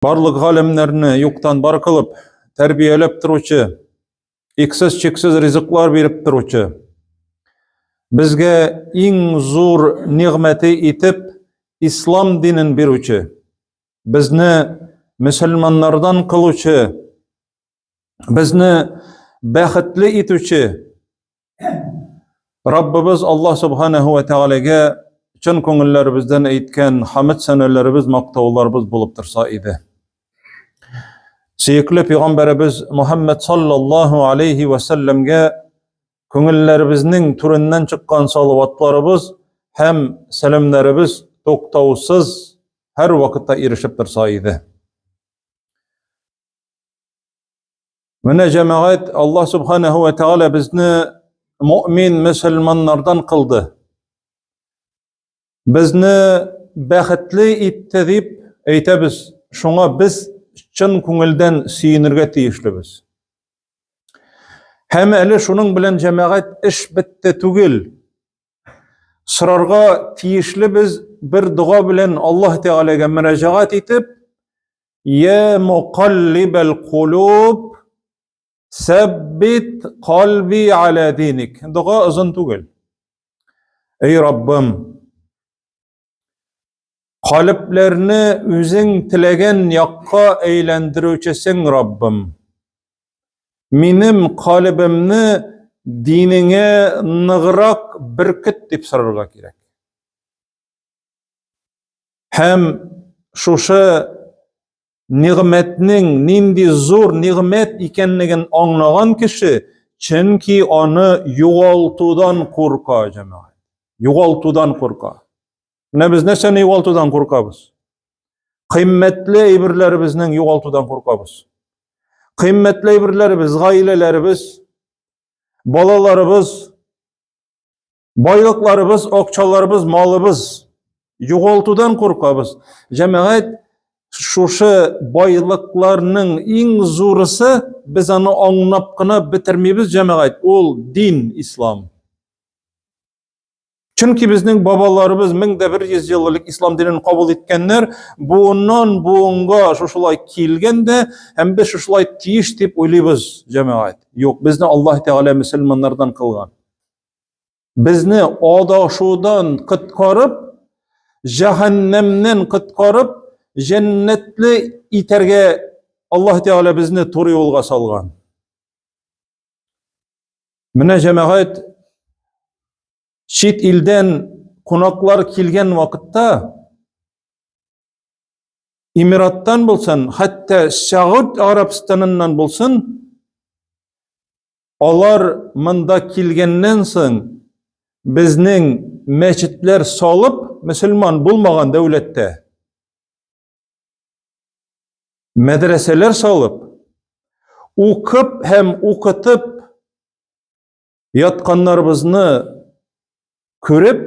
Барлык галәмнәрне юктан бар кылып, тәрбияләп торучы, иксез-чиксез ризыклар биреп торучы, безгә иң зур нигъмәте итеп ислам динен бирүче, безне мөселманнардан кылучы, безне бәхетле итүче Раббыбыз Аллаһ Субханаһу ва Тәгаләгә чын күңелләребездән әйткән хамд сәнәләребез, мактауларыбыз булып торса иде. Сөекле пәйгамбәребез Мухаммад саллаллаһу алейхи ва сәлләмгә күңелләребезнең түреннән чыккан салаватларыбыз һәм сәламнәребез туктаусыз һәр вакытта ирешеп торса иде. Менә җәмәгать Аллаһ субханаһу ва тааля безне мөмин мөселманнардан кылды. Безне бәхетле итте дип әйтәбез. Шуңа без чын күңелдән сөенергә тиешлебез. Һәм әле шуның белән җәмәгать эш бетте түгел. Сорарга тиешлебез бер дога белән Аллаһ Тәгаләгә мөрәҗәгать итеп, Я мукаллибал кулуб, сәббит калби аля диник. Дога озын түгел. Эй Раббым, калебләрне үзең теләгән якка әйләндерүчесең, Раббым. Минем калебемне динеңә ныграк беркет дип сорарга кирәк. Һәм шушы нигъмәтнең нинди зур нигъмәт икәнлеген аңлаган кеше, чөнки аны югалтудан курка, җәмәгать. Югалтудан курка. Менә без нәрсәне югалтудан куркабыз? Кыйммәтле әйберләребезнең югалтудан куркабыз. Кыйммәтле әйберләребез, гаиләләребез, балаларыбыз, Байлыкларыбыз, акчаларыбыз, малыбыз югалтудан куркабыз. Җәмәгать шушы байлыкларның иң зурысы, без аны аңлап кына бетермибез, җәмәгать, ул дин, ислам. Чөнки безнең бабаларыбыз 1100 ел элек ислам динен кабул иткәннәр, буыннан буынга шушылай килгән дә, һәм без шушылай тиеш дип уйлыйбыз, җәмәгать. Юк, безне Аллаһ Тәгалә мөселманнардан кылган. Безне адашудан коткарып, җәһәннәмнән коткарып, җәннәтле итәргә Аллаһ Тәгалә безне туры юлга салган. Менә җәмәгать чит илдән кунаклар килгән вакытта Эмираттан булсын, хәтта Сәгуд Арабстаныннан булсын, алар монда килгәннән соң безнең мәчетләр салып, мөселман булмаган дәүләттә мәдрәсәләр салып, укып һәм укытып ятканнарыбызны күреп,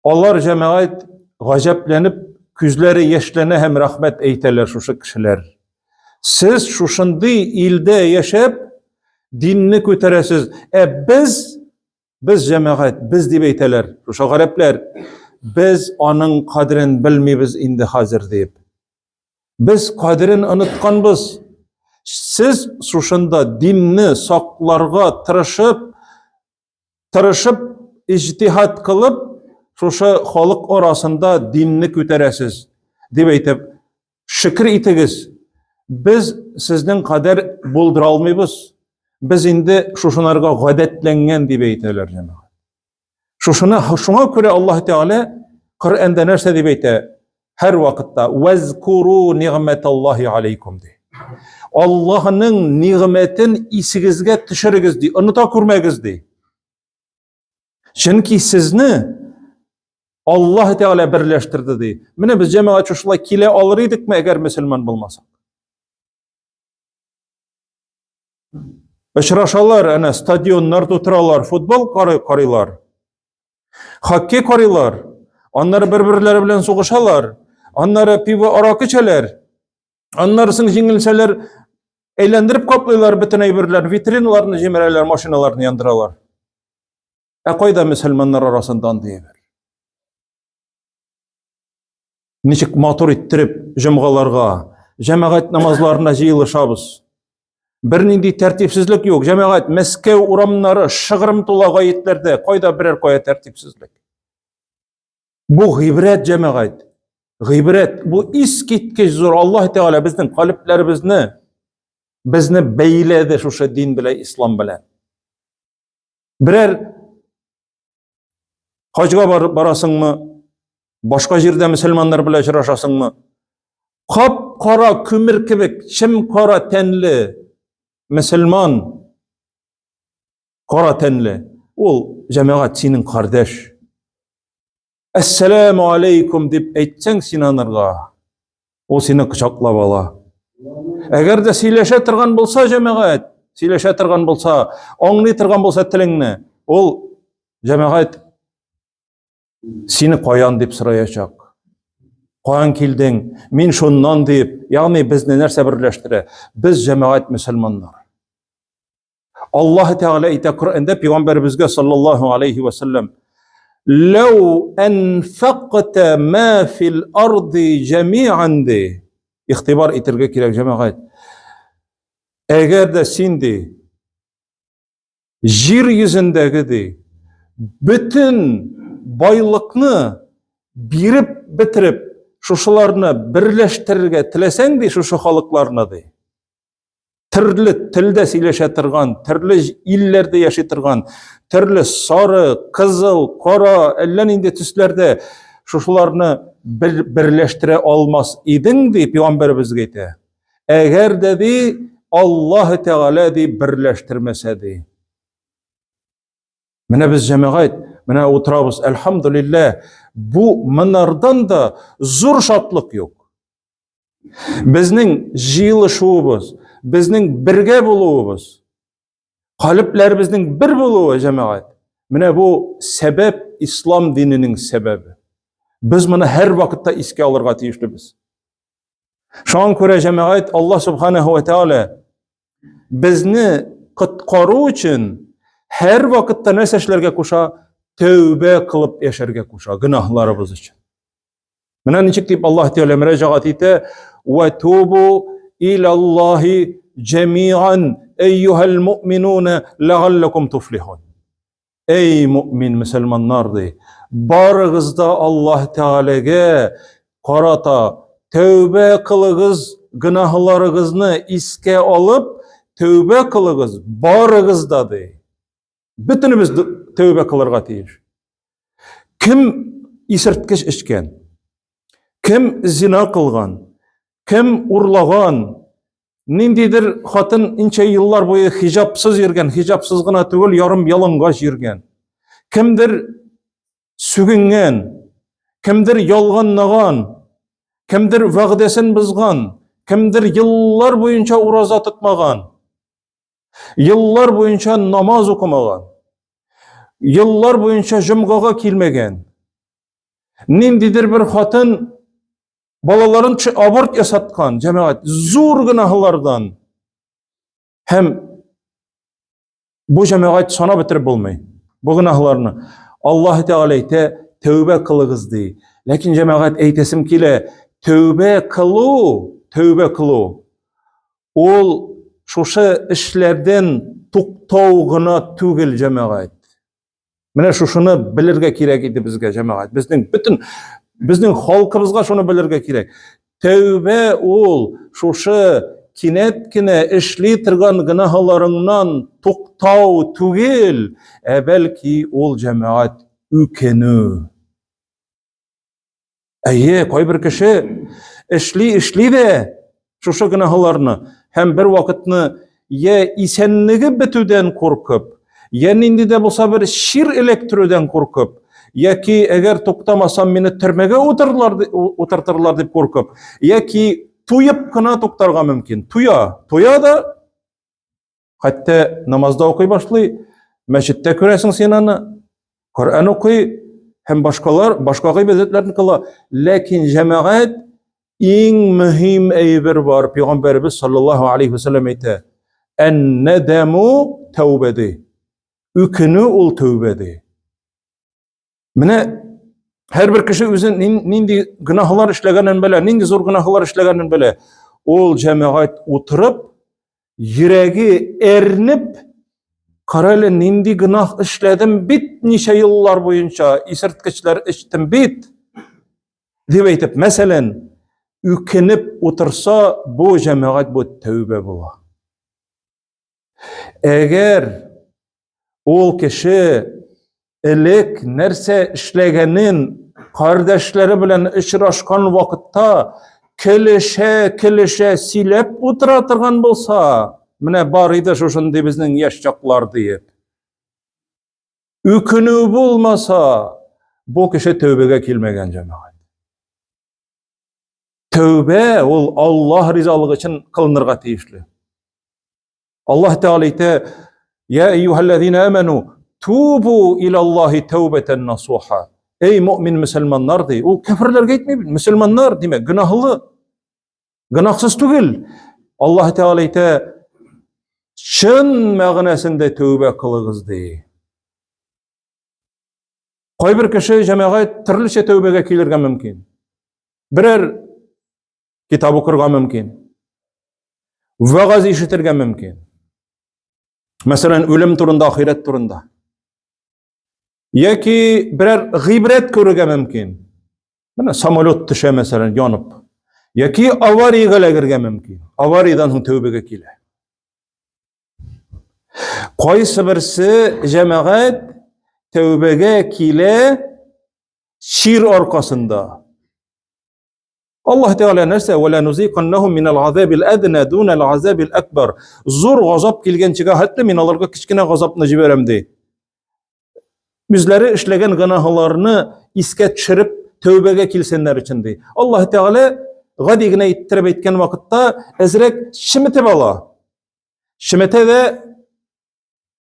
алар җәмәгать гаҗәпләнеп, күзләре яшьләнә һәм рәхмәт әйтәләр шушы кешеләр. Сез шушындый илдә яшәп, динне күтәрәсез. Ә без, без җәмәгать, без дип әйтәләр, шушы гарәпләр, без аның кадерен белмибез инде хәзер дип. Без кадерен онытканбыз. Сез шушында динне сакларга тырышып, тырышып иҗтиһад кылып, шушы халык арасында динне күтәрәсез, дип әйтеп, шөкер итегез. Без сезнең кадәр булдыра алмыйбыз. Без инде шушынарга гадәтләнгән дип әйтәләр җәмәгать. Шушыны шуңа күрә Аллаһ Тәгалә Коръәндә нәрсә дип әйтә? Һәр вакытта вазкуру нигъмәталлаһи алейкум ди. Аллаһның нигъмәтен исегезгә төшерегез ди, оныта күрмәгез ди. Чөнки сезне Аллаһ Тәгалә берләштерде ди. Менә без җәмәгать шушылай килә алыр идекме, әгәр мөселман булмасак? Очрашалар, әнә стадионнар тутыралар, футбол карыйлар. Хоккей карыйлар. Аннары бер-берләре белән сугышалар. Аннары пиво, аракы эчәләр. Аннары соң җиңелсәләр, әйләндереп каплыйлар бөтен әйберләрне, витриналарны җимерәләр, машиналарны яндыралар. Ә кайда мөселманнар арасында андый әйбер? Ничек матур иттереп җомгаларга, җәмәгать намазларына җыелышабыз. Бернинди тәртипсезлек юк. Җәмәгать, Мәскәү урамнары шыгрым тула гаетләрдә, кайда берәр кая тәртипсезлек. Бу гыйбрәт, җәмәгать. Гыйбрәт. Бу искиткеч зур. Аллаһ Тәгалә безнең калебләребезне безне бәйләде шушы дин белән, ислам белән. Берәр хаҗга барып барасыңмы? Башка җирдә мөселманнар белән очрашасыңмы? Кап-кара күмер кебек, чем кара тәнле мөселман, кара тәнле, ул җәмәгать синең кардәш. Әссәләмү алейкум дип әйтсәң син анарга, ул сине кочаклап ала. Әгәр дә сөйләшә торган булса җәмәгать, сөйләшә торган булса, аңлый торган булса телеңне, ул җәмәгать сине каян дип сораячак. Каян килдең? Мин шуннан дип, ягъни безне нәрсә берләштерә? Без җәмәгать мөселманнар. Аллаһ Тәгалә әйтә Коръәндә пәйгамбәребезгә саллаллаһу алейхи ва саллям: "Лау анфакта ма фил арди җәмиан" ди. Игътибар итәргә кирәк, җәмәгать. Әгәр дә син ди җир йөзендәге ди бөтен байлыкны биреп бетереп, шушыларны берләштерергә теләсәң ди, шушы халыкларны ди. Төрле телдә сөйләшә торган, төрле илләрдә яши торган, төрле сары, кызыл, кара, әллә нинди төсләрдә шушыларны бер, берләштерә алмас идең, ди пәйгамбәребезгә әйтә. Әгәр дә ди Аллаһ Тәгалә ди берләштермәсә ди. Менә без җәмәгать, менә утырабыз, әлхәмдүлилләһ, бу монардан да зур шатлык юк. Безнең җыелышуыбыз, безнең бергә булуыбыз, калебләребезнең бер булуы, җәмәгать. Менә бу сәбәп ислам диненең сәбәбе. Без моны һәр вакытта искә алырга тиешлебез. Шуңа күрә җәмәгать Аллаһ субханаһу ва тааля безне коткару өчен һәр вакытта нәрсә эшләргә куша? Тәүбә кылып яшәргә куша гөнаһларыбыз өчен. Менә ничек дип Аллаһ Тәгалә мөрәҗәгать итә: "Ва тубу илаллаһи җәмиан әйюһәл муъминуна ләгалләкум туфлихун." Эй муъмин мөселманнар ди, барыгыз да Аллаһ Тәгаләгә карата тәүбә кылыгыз, гөнаһларыгызны искә алып, тәүбә кылыгыз, барыгыз да ди. Бөтенебез тәүбә кылырга тиеш. Кем исерткеч эчкән? Кем зина кылган? Кем урлаган? Ниндидер хатын ничә еллар буе хиҗапсыз йөргән, хиҗапсыз гына түгел, ярым ялангач йөргән. Кемдер сүгенгән, кемдер ялганлаган, кемдер вәгъдәсен бозган, кемдер еллар буенча ураза тотмаган. Еллар буенча намаз укымаган. Еллар буенча җомгага килмәгән. Ниндидер бер хатын балаларын аборт ясаткан, җәмәгать, зур гөнаһлардан. Һәм бу җәмәгать санап бетереп булмый. Бу гөнаһларны Аллаһ Тәгалә әйтә, тәүбә кылыгыз ди. Ләкин җәмәгать әйтәсем килә, тәүбә кылу, тәүбә кылу Ул шушы эшләрдән туктау гына түгел, җәмәгать. Менә шушыны белергә кирәк иде безгә, җәмәгать. Безнең бөтен безнең халкыбызга шуны белергә кирәк. Тәүбә ул шушы кинәт кенә эшли торган гөнаһларыңнан туктау түгел, ә бәлки ул җәмәгать үкенү. Әйе, кайбер кеше эшли эшли дә шушы гөнаһларны һәм бер вакытны я исәнлеге бетүдән куркып, я нинди дә булса бер чир эләктерүдән куркып, яки әгәр туктамасам мине төрмәгә утырырлар утыртырлар дип куркып, яки туеп кына туктарга мөмкин. Туя, туя да Хәтта намазда укый башлый, мәчеттә күрәсең син аны, Коръән укый һәм башкалар, башка гыйбадәтләрне кыла. Ләкин җәмәгать иң мөһим әйбер бар. Пәйгамбәребез саллаллаһу алейхи вәсәлләм әйтә: "Ән-надаму тәүбә" ди. Үкенү ул тәүбә ди. Менә Һәрбер кеше үзен нинди гөнаһлар эшләгәнен белә, нинди зур гөнаһлар эшләгәнен белә. Ул җәмәгать утырып, йөрәге әрнеп, карале, нинди гөнаһ эшләдем бит ничә еллар буенча, исерткечләр эчтем бит, дип әйтеп, мәсәлән, үкенеп утырса, бу җәмәгать бу тәүбә була. Әгәр ул кеше элек нәрсә эшләгәнен кардәшләре белән очрашкан вакытта көлешә-көлешә сөйләп утыра торган булса, менә бар иде шушындый безнең яшь чаклар диеп. Үкенү булмаса, бу кеше тәүбәгә килмәгән җәмәгать. Тәүбә ул Аллаһ ризалыгы өчен кылынырга тиешле. Аллаһ Тәгалә әйтә: "Я әйюһәлләзина аману, тубу илаллаһи тәүбәтән насуха." Эй мөмин мөселманнар ди. Ул кәферләргә әйтми, мөселманнар, димәк, гөнаһлы. Гөнаһсыз түгел. Аллаһ Тәгалә әйтә: "Чын мәгънәсендә тәүбә кылыгыз" ди. Кайбер кеше җәмәгать төрлечә тәүбәгә килергә мөмкин. Берәр китап укырга мөмкин. Вәгазь ишетергә мөмкин. Мәсәлән, үлем турында, ахирәт турында. Яки берәр гыйбрәт күрергә мөмкин. Менә самолет төшә, мәсәлән, янып. Яки авариягә эләгергә мөмкин. Авариядән соң тәүбәгә килә. Кайсы берсе җәмәгать тәүбәгә килә чир аркасында. Аллаһ Тәгалә нәрсә? Вәлә нузиканнахум минал азабил адна дунал азабил акбар. Зур газап килгәнчегә хәтле мин аларга кечкенә газапны җибәрәм ди. Үзләре эшләгән гөнаһларны искә төшереп тәүбәгә килсеннәр өчен ди. Аллаһ Тәгалә гади генә иттереп әйткән вакытта әзрәк чеметеп ала. Чеметә дә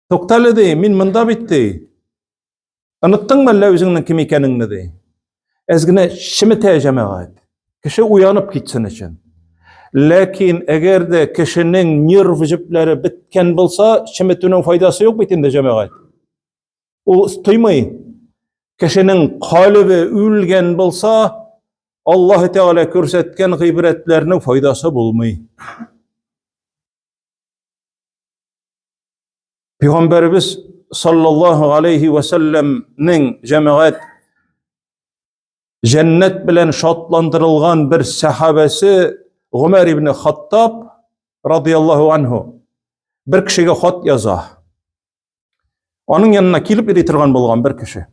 туктале ди, мин монда бит ди. Оныттыңмы әллә үзеңнең кем икәнеңне ди. Әз генә чеметә җәмәгать. Кеше уянып китсен өчен. Ләкин әгәр дә кешенең нерв җепләре беткән булса, чеметүнең файдасы юк бит инде җәмәгать. Ул тоймый. Кешенең калебе үлгән булса, Аллаһ Тәгалә күрсәткән гыйбрәтләрнең файдасы булмый. Пәйгамбәребез саллаллаһу алейхи ва сәлләмнең җәмәгать җәннәт белән шатландырылган бер сәхабәсе Гомәр ибн Хаттаб радияллаһу анһу бер кешегә хат яза. Аның янына килеп йөри торган булган бер кеше.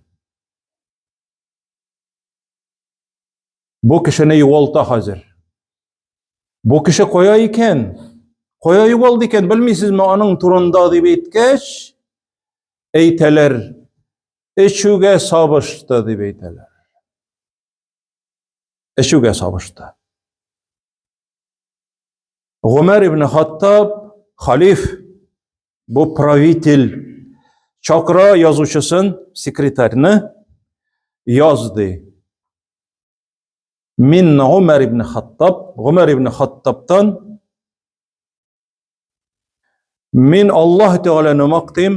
Бу кешене югалта хәзер. Бу кеше кая икән? Кая югалды икән, белмисезме аның турында дип әйткәч, әйтәләр, эчүгә сабышты дип әйтәләр. Эчүгә сабышты. Гомәр ибн Хаттаб халиф, бу правитель, чакыра язучысын, секретарьны, яз ди. Мин Гомәр ибн Хаттаб, Гомәр ибн Хаттабтан мин Аллаһ Тәгаләне мактыйм,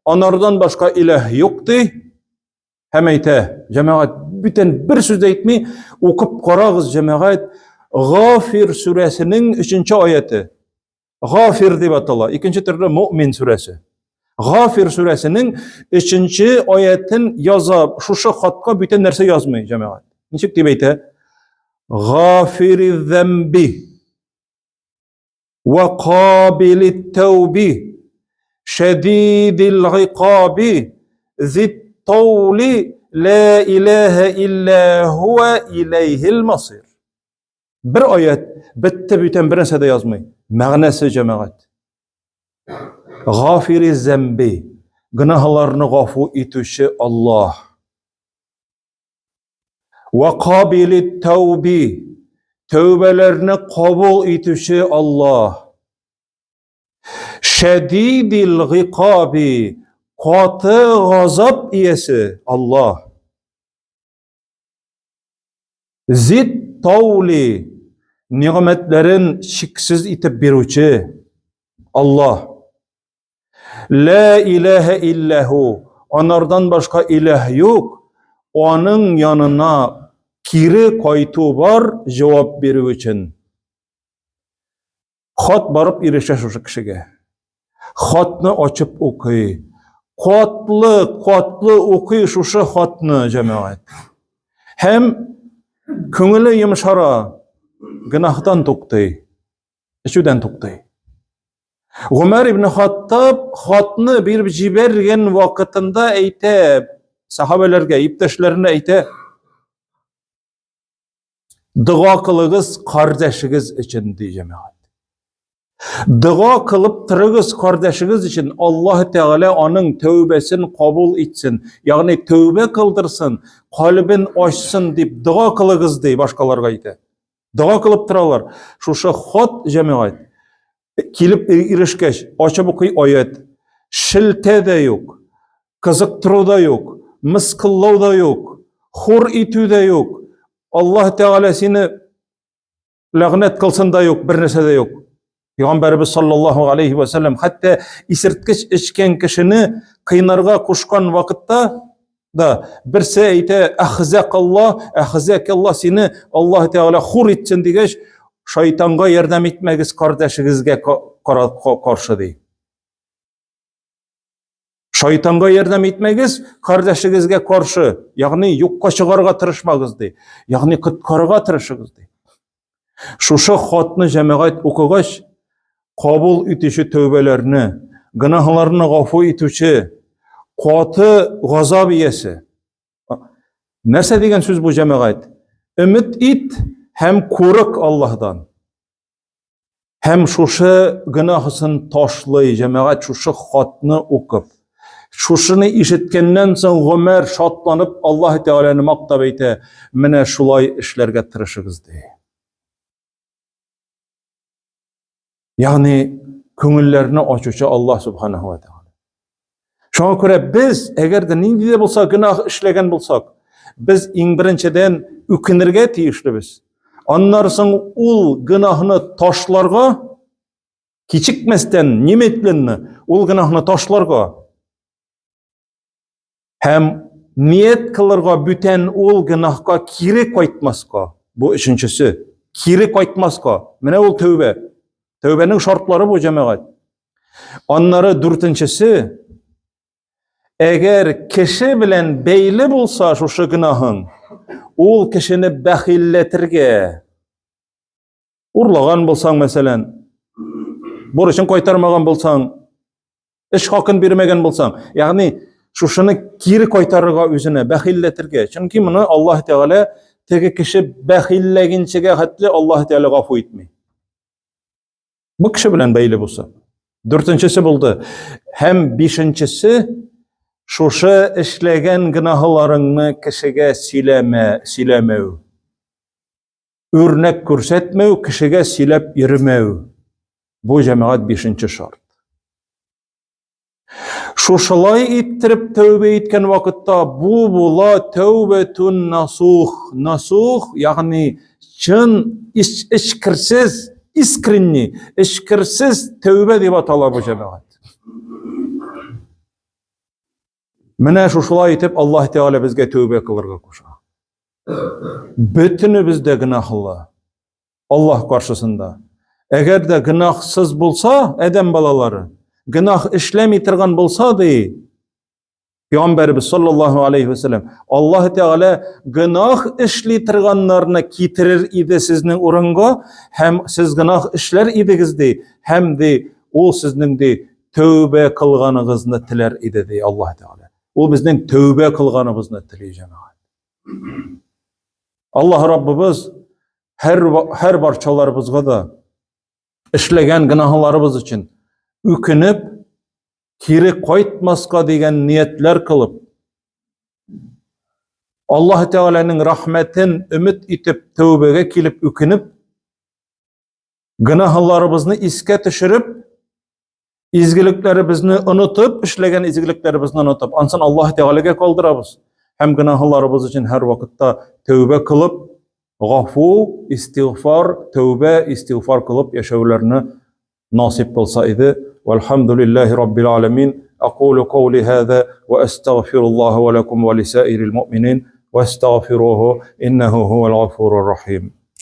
анардан башка иләһ юк ди. Һәм әйтә, җәмәгать бүтән бер сүз дә әйтми, укып карагыз, җәмәгать, Гафир сүрәсенең 3 аяты. Гафир дип атала, икенче төрле Муъмин сүрәсе. Гафир сүрәсенең 3 аятын яза, шушы хатка бүтән нәрсә язмый, җәмәгать. Ничек дип әйтә? Гафири зәмби Вә кабилит тәүби, шәдидил гыйкаби, зит таули, лә иләһә илля һуә иләйһил масир. Бер аят бетте бүтән бер нәрсә дә язмый. Мәгънәсе җәмәгать. Гафири зәмби, гөнаһларны гафу итүче Аллаһ. Вә кабили тәүби, тәүбәләрне кабул итүче Аллаһ. Шәдидил гыйкаби, каты газап иясе Аллаһ. Зид таули, нигъмәтләрен чиксез итеп бирүче Аллаһ. Лә иләһә илләһу. Анардан башка иләһ юк. аның янына кире кайту бар җавап бирү өчен. Хат барып ирешә шушы кешегә. Хатны ачып укый. Катлы, катлы укый шушы хатны, җәмәгать. Һәм күңеле йомшара, гөнаһтан туктый, эчүдән туктый. Гомәр ибн Хаттаб хатны биреп җибәргән вакытында әйтә, сахабәләргә, иптәшләренә әйтә, Дога кылыгыз кардәшегез өчен, ди җәмәгать. Дога кылып торыгыз кардәшегез өчен, Аллаһ Тәгалә аның тәүбәсен кабул итсен, ягъни тәүбә кылдырсын, калбен ачсын дип дога кылыгыз, ди башкаларга әйтә. Дога кылып торалар. Шушы хат җәмәгать килеп ирешкәч, ачып укый аят. Шелтә дә юк, кызыктыру да юк, мыскыллау да юк, хур итү дә юк. Аллаһ Тәгалә сине ләгънәт кылсын да юк, бер нәрсә дә юк. Пәйгамбәребез саллаллаһу алейхи ва саллям хәтта исерткеч эчкән кешене кыйнарга кушкан вакытта да берсе әйтә, әхзәкаллаһ, әхзәкаллаһ сине Аллаһ Тәгалә хур итсен дигәч, шайтанга ярдәм итмәгез кардәшегезгә каршы ди. Шайтанга ярдәм итмәгез, кардәшегезгә каршы, ягъни юкка чыгарга тырышмагыз ди. Ягъни коткарырга тырышыгыз ди. Шушы хатны җәмәгать укыгач, кабул итүче тәүбәләрне, гөнаһларны гафу итүче, каты газап иясе. Нәрсә дигән сүз бу җәмәгать? Өмет ит һәм курык Аллаһдан. Һәм шушы гөнаһысын ташлый, җәмәгать шушы хатны укып. Шушыны ишеткәннән соң Гомәр шатланып Аллаһ Тәгаләне мактап әйтә, менә шулай эшләргә тырышыгыз ди. Ягъни күңелләрне ачучы Аллаһ субханаһу ва тәгалә. Шуңа күрә без, әгәр дә нинди дә булса гөнаһ эшләгән булсак, без иң беренчедән үкенергә тиешлебез. Аннан соң ул гөнаһны ташларга, кичекмәстән, немедленно ул гөнаһны ташларга һәм ният кылырга бүтән ул гөнаһка кире кайтмаска. Бу өченчесе. Кире кайтмаска. Менә ул тәүбә. Тәүбәнең шартлары бу җәмәгать. Аннары дүртенчесе, әгәр кеше белән бәйле булса шушы гөнаһың, ул кешене бәхилләтергә. Урлаган булсаң, мәсәлән, бурычын кайтармаган булсаң, эш хакын бирмәгән булсаң, ягъни шушыны кире кайтарырга үзенә, бәхилләтергә. Чөнки моны Аллаһ Тәгалә теге кеше бәхилләгенчегә хәтле Аллаһ Тәгалә гафу итми. Бу кеше белән бәйле булса. Дүртенчесе булды. Һәм бишенчесе шушы эшләгән гөнаһларыңны кешегә сөйләмә, сөйләмәү. Үрнәк күрсәтмәү, кешегә сөйләп йөрмәү. Бу җәмәгать бишенче шарт. Шушылай иттереп тәүбә иткән вакытта бу була тәүбәтун насух. Насух, ягъни чын эчкерсез, искренний, эчкерсез тәүбә дип атала бу җәмәгать. Менә шушылай итеп Аллаһ Тәгалә безгә тәүбә кылырга куша. Бөтенебез дә гөнаһлы. Аллаһ каршысында. Әгәр дә гөнаһсыз булса, адәм балалары, гөнаһ эшләми торган булса, ди, Пәйгамбәрбез саллаллаһу алейхи ва саллям, Аллаһ Тәгалә гөнаһ эшли торганнарны китерер иде сезнең урынга һәм сез гөнаһ эшләр идегез ди, һәм ди, ул сезнең ди тәүбә кылганыгызны теләр иде ди Аллаһ Тәгалә. Ул безнең тәүбә кылганыбызны тели җәмәгать. Аллаһ Раббыбыз һәр һәр барчаларыбызга да эшләгән гөнаһларыбыз өчен үкенеп, кире кайтмаска дигән ниятләр кылып, Аллаһ Тәгаләнең рәхмәтен өмет итеп тәүбәгә килеп үкенеп, гөнаһларыбызны искә төшереп, изгелекләребезне онытып, эшләгән изгелекләребезне онытып, ансын Аллаһ Тәгаләгә калдырабыз һәм гөнаһларыбыз өчен һәр вакытта тәүбә кылып, гафу, истигъфар, тәүбә, истигъфар кылып яшәүләрне насип кылса иде. Вальхамдулиллахи раббил аламин. Акулу каули хаза ва астагфируллаһа ва лакум ва лисаирил муъминин. Вәстәгъфируһу иннәһу һуәл гафурур рахим.